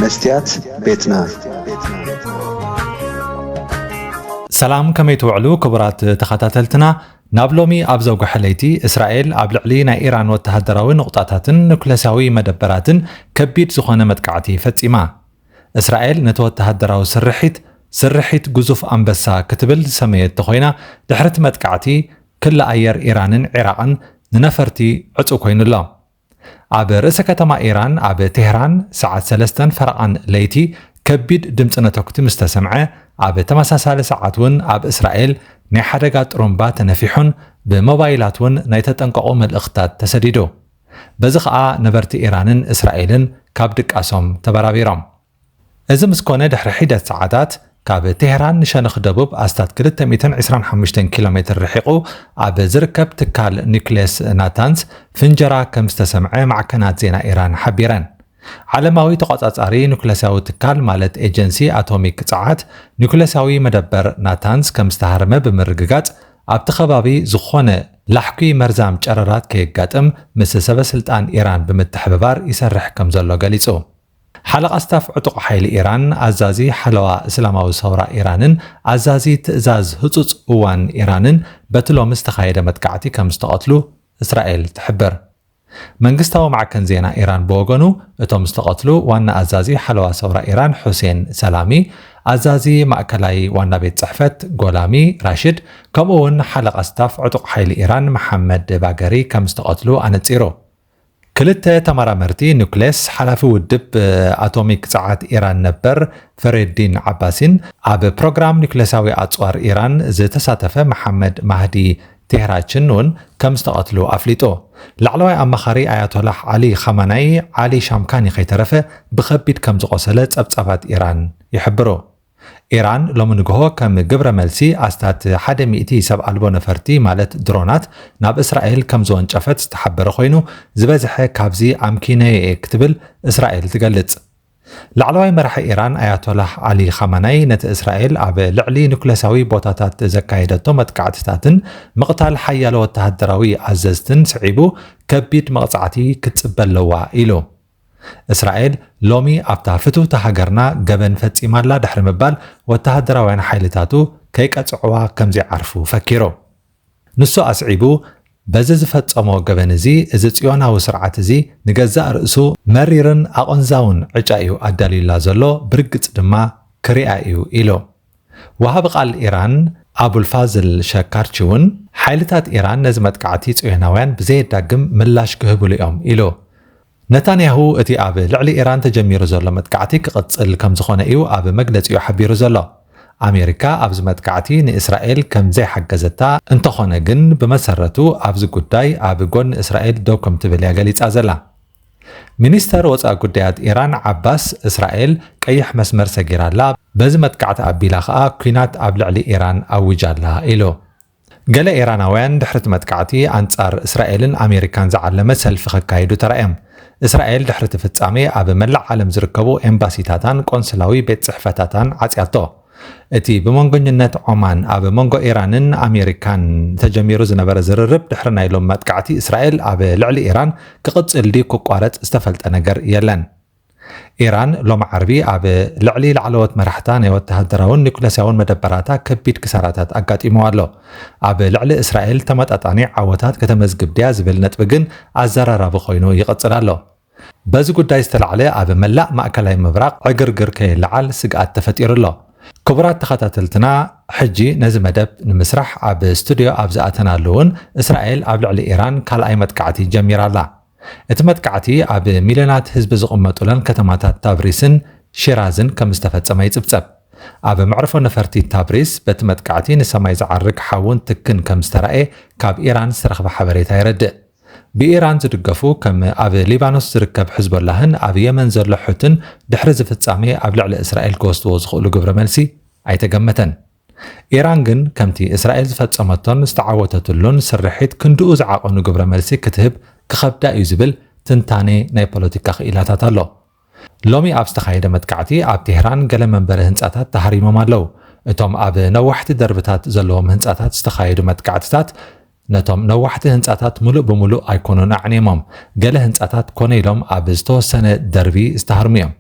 መስትያት ቤትና። ሰላም፣ ከመይ ትውዕሉ ክቡራት ተኸታተልትና? ናብ ሎሚ ኣብ ዘውግሐ ለይቲ እስራኤል ኣብ ልዕሊ ናይ ኢራን ወተሃደራዊ ንቑጣታትን ኑክለሳዊ መደበራትን ከቢድ ዝኾነ መጥቃዕቲ ፈጺማ። እስራኤል ነቲ ወተሃደራዊ ስርሒት ስርሒት ግዙፍ ኣንበሳ ክትብል ዝሰመየቶ ኮይና፣ ድሕሪ እቲ መጥቃዕቲ ክሊ ኣየር ኢራንን ዒራቕን ንነፈርቲ ዕጹው ኮይኑ'ሎ። ኣብ ርእሰ ከተማ ኢራን ኣብ ቴህራን ሰዓት ሰለስተን ፈረቓን ለይቲ ከቢድ ድምፂ ነተኩቲ ምስ ተሰምዐ፣ ኣብ ተመሳሳሊ ሰዓት እውን ኣብ እስራኤል ናይ ሓደጋ ጥሩምባ ተነፊሑን ብሞባይላት እውን ናይ ተጠንቀቑ መልእኽትታት ተሰዲዱ። በዚ ኸኣ ነበርቲ ኢራንን እስራኤልን ካብ ድቃሶም ተበራቢሮም። እዚ ምስ ኮነ ድሕሪ ሒደት ሰዓታት፣ ካብ ቴህራን ንሸነኽ ደቡብ ኣስታት ክልተ ሚእትን ዕስራን ሓሙሽተን ኪሎ ሜትር ርሒቑ ኣብ ዝርከብ ትካል ኒውክሌስ ናታንስ ፍንጀራ ከም ዝተሰምዐ ማዕከናት ዜና ኢራን ሓቢረን። ዓለማዊ ተቖጻጻሪ ኑክለሳዊ ትካል ማለት ኤጀንሲ ኣቶሚክ ጸዓት፣ ኑክለሳዊ መደበር ናታንስ ከም ዝተሃርመ ብምርግጋጽ፣ ኣብቲ ከባቢ ዝኾነ ላሕኲ መርዛም ጨረራት ከየጋጥም ምስ ሰበ ስልጣን ኢራን ብምትሕብባር ይሰርሕ ከም ዘሎ ገሊጹ። ሓለቓ ስታፍ ዕጡቕ ሓይሊ ኢራን፣ ኣዛዚ ሓለዋ እስላማዊ ሰውራ ኢራንን ኣዛዚ ትእዛዝ ህጹጽ እዋን ኢራንን በቲ ሎሚ ዝተኻየደ መጥቃዕቲ ከም ዝተቐትሉ እስራኤል ትሕብር። መንግስታዊ ማዕከን ዜና ኢራን ብወገኑ፣ እቶም ዝተቐትሉ ዋና ኣዛዚ ሓለዋ ሰውራ ኢራን ሑሴን ሰላሚ፣ ኣዛዚ ማእከላይ ዋና ቤት ጽሕፈት ጎላሚ ራሽድ፣ ከምኡ እውን ሓለቓ ስታፍ ዕጡቕ ሓይሊ ኢራን መሓመድ ባገሪ ከም ዝተቐትሉ ኣነጺሩ። ክልተ ተመራመርቲ ኑክሌስ፣ ሓላፊ ውድብ ኣቶሚክ ጸዓት ኢራን ነበር ፈሬድዲን ዓባሲን ኣብ ፕሮግራም ኑክሌሳዊ ኣጽዋር ኢራን ዝተሳተፈ መሓመድ ማህዲ ቴህራችን እውን ከም ዝተቐትሉ ኣፍሊጡ። ላዕለዋይ ኣማኻሪ ኣያቶላህ ዓሊ ኻማናይ ዓሊ ሻምካኒ ከይተረፈ ብኸቢድ ከም ዝቖሰለ ጸብጻባት ኢራን ይሕብሩ። ኢራን ሎሚ ንግሆ ከም ግብረ መልሲ ኣስታት ሓደ ሚእቲ ሰብ ኣልቦ ነፈርቲ ማለት ድሮናት ናብ እስራኤል ከም ዝወንጨፈት ዝተሓበረ ኮይኑ፣ ዝበዝሐ ካብዚ ኣምኪነዮ እየ ክትብል እስራኤል ትገልጽ። ላዕለዋይ መራሒ ኢራን ኣያቶላህ ዓሊ ኻማናይ ነቲ እስራኤል ኣብ ልዕሊ ኑክሌሳዊ ቦታታት ዘካየደቶ መጥቃዕትታትን ምቕታል ሓያሎ ወተሃደራዊ ኣዘዝትን ስዒቡ ከቢድ መቕጻዕቲ ክትጽበ ኣለዋ ኢሉ። እስራኤል ሎሚ ኣብታ ፍትውቲ ሃገርና ገበን ፈጺማ ኣላ ድሕሪ ምባል፣ ወተሃደራውያን ሓይልታቱ ከይቀጽዕዋ ከም ዘይዓርፉ ፈኪሩ። ንሱ ኣስዒቡ፣ በዚ ዝፈጸሞ ገበን እዚ፣ እዚ ጽዮናዊ ስርዓት እዚ ንገዛእ ርእሱ መሪርን ኣቐንዛውን ዕጫ እዩ ኣዳልዩላ ዘሎ፣ ብርግጽ ድማ ክሪኣ እዩ ኢሉ። ወሃቢ ቃል ኢራን ኣቡልፋዝል ሸካርቺ እውን፣ ሓይልታት ኢራን ነዚ መጥቃዕቲ ጽዮናውያን ብዘየዳግም ምላሽ ክህብሉ እዮም ኢሉ። ነታንያሁ እቲ ኣብ ልዕሊ ኢራን ተጀሚሩ ዘሎ መጥቃዕቲ ክቕጽል ከም ዝኾነ እዩ ኣብ መግለጺኡ ሓቢሩ ዘሎ። ኣሜሪካ ኣብዚ መጥቃዕቲ ንእስራኤል ከም ዘይሓገዘታ፣ እንተኾነ ግን ብመሰረቱ ኣብዚ ጉዳይ ኣብ ጎኒ እስራኤል ደው ከም ትብል እያ ገሊጻ ዘላ። ሚኒስተር ወጻኢ ጉዳያት ኢራን ዓባስ፣ እስራኤል ቀይሕ መስመር ሰጊራ ኣላ፣ በዚ መጥቃዕቲ ኣቢላ ኸኣ ኲናት ኣብ ልዕሊ ኢራን ኣዊጃ ኣላ ኢሉ። ገለ ኢራናውያን ድሕሪ እቲ መጥቃዕቲ ኣንጻር እስራኤልን ኣሜሪካን ዝዓለመ ሰልፊ ከካይዱ ተራእዮም። እስራኤል ድሕሪ እቲ ፍጻሜ ኣብ መላእ ዓለም ዝርከቡ ኤምባሲታታን ቆንስላዊ ቤት ጽሕፈታታን ዓጽያቶ። እቲ ብመንጎኝነት ዖማን ኣብ መንጎ ኢራንን ኣሜሪካን ተጀሚሩ ዝነበረ ዝርርብ ድሕሪ ናይ ሎም መጥቃዕቲ እስራኤል ኣብ ልዕሊ ኢራን ክቕጽል ድዩ ክቋረጽ ዝተፈልጠ ነገር የለን። ኢራን ሎም ዓርቢ ኣብ ልዕሊ ላዕለዎት መራሕታ ናይ ወተሃደራውን ኒኩለሳውን መደበራታ ከቢድ ክሳራታት ኣጋጢምዋ ኣሎ። ኣብ ልዕሊ እስራኤል ተመጣጣኒ ዓወታት ከተመዝግብ ድያ ዝብል ነጥቢ ግን ኣዘራራቢ ኮይኑ ይቕጽል ኣሎ። በዚ ጉዳይ ዝተላዕለ ኣብ መላእ ማእከላይ ምብራቕ ዕግርግር ከየለዓል ስግኣት ተፈጢሩ ኣሎ። ክቡራት ተኸታተልትና፣ ሕጂ ነዚ መደብ ንምስራሕ ኣብ ስቱድዮ ኣብ ዝኣተናሉ እውን እስራኤል ኣብ ልዕሊ ኢራን ካልኣይ መጥቃዕቲ ጀሚራ ኣላ። እቲ መጥቃዕቲ ኣብ ሚልዮናት ህዝቢ ዝቕመጡለን ከተማታት ታብሪስን ሺራዝን ከም ዝተፈጸመ ይጽብጸብ። ኣብ መዕርፎ ነፈርቲ ታብሪስ በቲ መጥቃዕቲ ንሰማይ ዝዓርግ ሓውን ትክን ከም ዝተራእየ ካብ ኢራን ዝተረኽበ ሓበሬታ የረድእ። ብኢራን ዝድገፉ ከም ኣብ ሊባኖስ ዝርከብ ሕዝቦላህን ኣብ የመን ዘሎ ሑትን ድሕሪ እዚ ፍጻሜ ኣብ ልዕሊ እስራኤል ክወስድዎ ዝኽእሉ ግብረ መልሲ ኣይተገመተን። ኢራን ግን ከምቲ እስራኤል ዝፈጸመቶን ዝተዓወተትሉን ስርሒት ክንድኡ ዝዓቐኑ ግብረ መልሲ ክትህብ ክኸብዳ እዩ ዝብል ትንታኔ ናይ ፖለቲካ ክኢላታት ኣሎ። ሎሚ ኣብ ዝተኻየደ መጥቃዕቲ ኣብ ቴህራን ገለ መንበሪ ህንጻታት ተሃሪሞም ኣለዉ። እቶም ኣብ ነዋሕቲ ደርብታት ዘለዎም ህንጻታት ዝተኻየዱ መጥቃዕትታት ነቶም ነዋሕቲ ህንጻታት ምሉእ ብምሉእ ኣይኮኑን ኣዕንዮሞም። ገለ ህንጻታት ኮነ ኢሎም ኣብ ዝተወሰነ ደርቢ ዝተሃርሙ እዮም።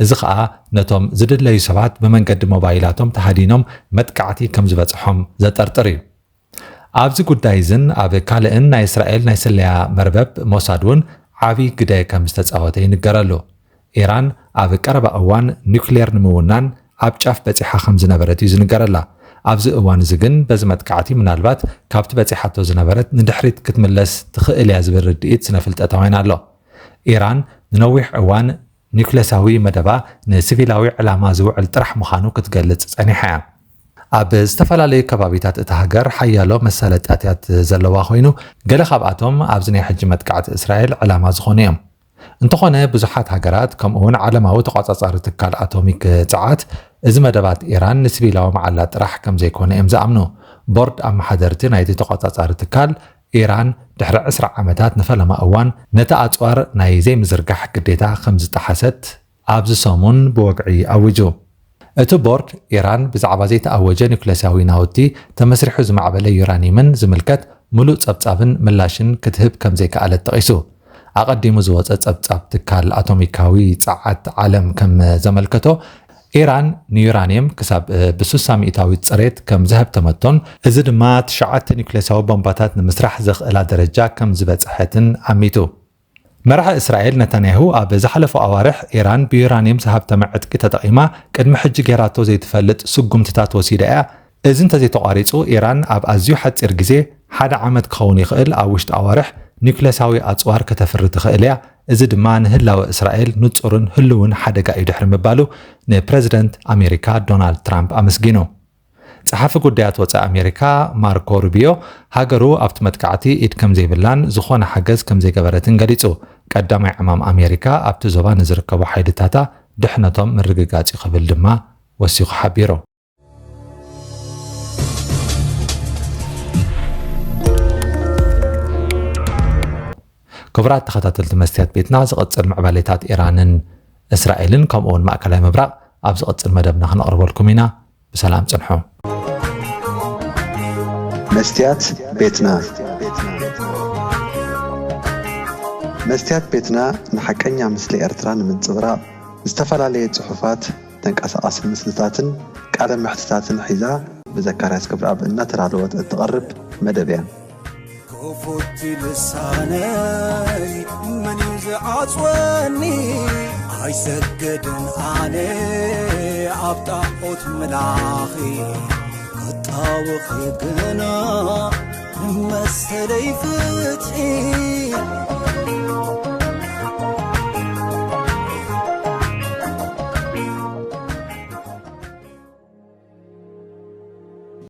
እዚ ኸኣ ነቶም ዝድለዩ ሰባት ብመንገዲ ሞባይላቶም ተሃዲኖም መጥቃዕቲ ከም ዝበጽሖም ዘጠርጥር እዩ። ኣብዚ ጉዳይ እዝን ኣብ ካልእን ናይ እስራኤል ናይ ስለያ መርበብ ሞሳድ እውን ዓቢ ግደ ከም ዝተጻወተ ይንገረሉ። ኢራን ኣብ ቀረባ እዋን ኒውክሌር ንምውናን ኣብ ጫፍ በጺሓ ከም ዝነበረት እዩ ዝንገረላ። ኣብዚ እዋን እዚ ግን በዚ መጥቃዕቲ ምናልባት ካብቲ በጺሓቶ ዝነበረት ንድሕሪት ክትምለስ ትኽእል እያ ዝብል ርድኢት ስነ ፍልጠታውያን ኣሎ። ኢራን ንነዊሕ እዋን ኒውክለሳዊ መደባ ንሲቪላዊ ዕላማ ዝውዕል ጥራሕ ምዃኑ ክትገልጽ ጸኒሓ እያ። ኣብ ዝተፈላለዩ ከባቢታት እታ ሃገር ሓያሎ መሳለጥያታት ዘለዋ ኮይኑ፣ ገለ ካብኣቶም ኣብዚ ናይ ሕጂ መጥቃዕቲ እስራኤል ዕላማ ዝኾኑ እዮም። እንተኾነ ብዙሓት ሃገራት ከምኡ እውን ዓለማዊ ተቋጻጻሪ ትካል ኣቶሚክ ጸዓት እዚ መደባት ኢራን ንሲቪላዊ መዓላ ጥራሕ ከም ዘይኮነ እዮም ዝኣምኑ። ቦርድ ኣመሓደርቲ ናይቲ ተቋጻጻሪ ትካል ኢራን ድሕሪ ዕስራ ዓመታት ንፈለማ እዋን ነቲ ኣጽዋር ናይ ዘይምዝርጋሕ ግዴታ ከም ዝጠሓሰት ኣብዚ ሰሙን ብወግዒ ኣዊጁ። እቲ ቦርድ ኢራን ብዛዕባ ዘይተኣወጀ ኒውክለሳዊ ናውቲ ተመስሪሑ ዝማዕበለ ዩራኒየምን ዝምልከት ምሉእ ጸብጻብን ምላሽን ክትህብ ከም ዘይከኣለት ጠቒሱ። ኣቐዲሙ ዝወጸ ጸብጻብ ትካል ኣቶሚካዊ ጸዓት ዓለም ከም ዘመልከቶ፣ ኢራን ንዩራኒየም ክሳብ ብ60% ጽሬት ከም ዘሀብተመቶን፣ እዚ ድማ ትሽዓተ ኒውክሌሳዊ ቦምባታት ንምስራሕ ዘኽእላ ደረጃ ከም ዝበጽሐትን ኣሚቱ። መራሒ እስራኤል ነታንያሁ ኣብ ዝሓለፉ ኣዋርሕ ኢራን ብዩራኒየም ዝሃብተመ ዕጥቂ ተጠቒማ ቅድሚ ሕጂ ጌራቶ ዘይትፈልጥ ስጉምትታት ወሲዳ እያ። እዚ እንተዘይተቋሪጹ፣ ኢራን ኣብ ኣዝዩ ሓጺር ግዜ፣ ሓደ ዓመት ክኸውን ይኽእል፣ ኣብ ውሽጢ ኣዋርሕ ኒውክሌሳዊ ኣጽዋር ከተፍሪ ትኽእል እያ። እዚ ድማ ንህላወ እስራኤል ንጹርን ህልውን ሓደጋ እዩ ድሕሪ ምባሉ ንፕረዚደንት ኣሜሪካ ዶናልድ ትራምፕ ኣመስጊኑ። ጸሓፊ ጉዳያት ወጻኢ ኣሜሪካ ማርኮ ሩቢዮ ሃገሩ ኣብቲ መጥቃዕቲ ኢድ ከም ዘይብላን ዝኾነ ሓገዝ ከም ዘይገበረትን ገሊጹ። ቀዳማይ ዕማም ኣሜሪካ ኣብቲ ዞባ ንዝርከቡ ሓይልታታ ድሕነቶም ምርግጋጽ እዩ ክብል ድማ ወሲኹ ሓቢሩ። ክቡራት ተኸታተልቲ መስትያት ቤትና፣ ዝቕጽል ምዕባሌታት ኢራንን እስራኤልን ከምኡ እውን ማእከላይ ምብራቕ ኣብ ዝቕጽል መደብና ክነቕርበልኩም ኢና። ብሰላም ጽንሑ። መስትያት ቤትና። መስትያት ቤትና ንሓቀኛ ምስሊ ኤርትራ ንምንጽብራቕ ዝተፈላለየ ጽሑፋት፣ ተንቀሳቓሲ ምስልታትን ቃለ መሕትታትን ሒዛ ብዘካርያስ ክብረኣብ እናተዳለወት እትቐርብ መደብ እያ። ክፉት ልሳነይ መን እዩ ዝዓጽወኒ? ኣይሰግድን ኣነ ኣብ ጣዖት ምላኺ፣ ክጣወኺ ግና ንመሰለይ ፍትሒ።